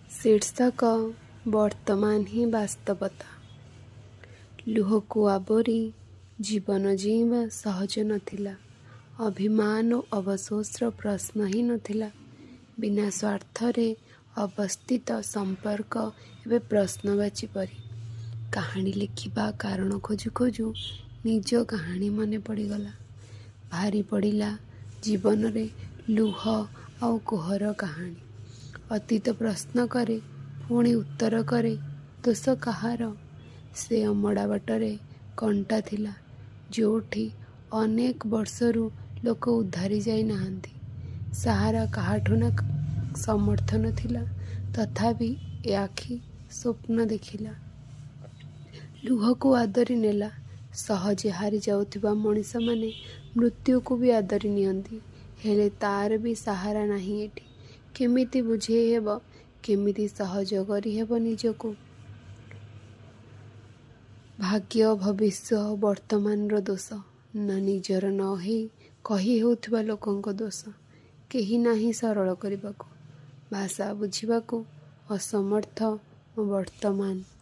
ଶୀର୍ଷକ ବର୍ତ୍ତମାନ ହିଁ ବାସ୍ତବତା। ଲୁହକୁ ଆବୋରି ଜୀବନ ଜୀଇଁବା ସହଜ ନଥିଲା। ଅଭିମାନ ଓ ଅବସୋସର ପ୍ରଶ୍ନ ହିଁ ନଥିଲା। ବିନା ସ୍ୱାର୍ଥରେ ଅବସ୍ଥିତ ସମ୍ପର୍କ ଏବେ ପ୍ରଶ୍ନବାଚୀ ପରି। କାହାଣୀ ଲେଖିବା କାରଣ ଖୋଜୁ ଖୋଜୁ ନିଜ କାହାଣୀ ମନେ ପଡ଼ିଗଲା। ଭାରି ପଡ଼ିଲା ଜୀବନରେ ଲୁହ ଆଉ କୋହର କାହାଣୀ। ଅତୀତ ପ୍ରଶ୍ନ କରେ, ପୁଣି ଉତ୍ତର କରେ, ଦୋଷ କାହାର? ସେ ଅମଡ଼ା ବାଟରେ କଣ୍ଟା ଥିଲା, ଯୋଉଠି ଅନେକ ବର୍ଷରୁ ଲୋକ ଉଧାରି ଯାଇ ନାହାନ୍ତି। ସାହାରା କାହାଠୁ ନା ସମର୍ଥନ ଥିଲା। ତଥାପି ଏ ଆଖି ସ୍ୱପ୍ନ ଦେଖିଲା। ଲୁହକୁ ଆଦରି ନେଲା। ସହଜେ ହାରି ଯାଉଥିବା ମଣିଷମାନେ ମୃତ୍ୟୁକୁ ବି ଆଦରି ନିଅନ୍ତି। ହେଲେ ତା'ର ବି ସାହାରା ନାହିଁ ଏଠି। କେମିତି ବୁଝେଇ ହେବ, କେମିତି ସହଜ କରିହେବ ନିଜକୁ? ଭାଗ୍ୟ, ଭବିଷ୍ୟ, ବର୍ତ୍ତମାନର ଦୋଷ, ନା ନିଜର ନ ହେଇ କହି ହେଉଥିବା ଲୋକଙ୍କ ଦୋଷ? କେହି ନାହିଁ ସରଳ କରିବାକୁ। ଭାଷା ବୁଝିବାକୁ ଅସମର୍ଥ ମୋ ବର୍ତ୍ତମାନ।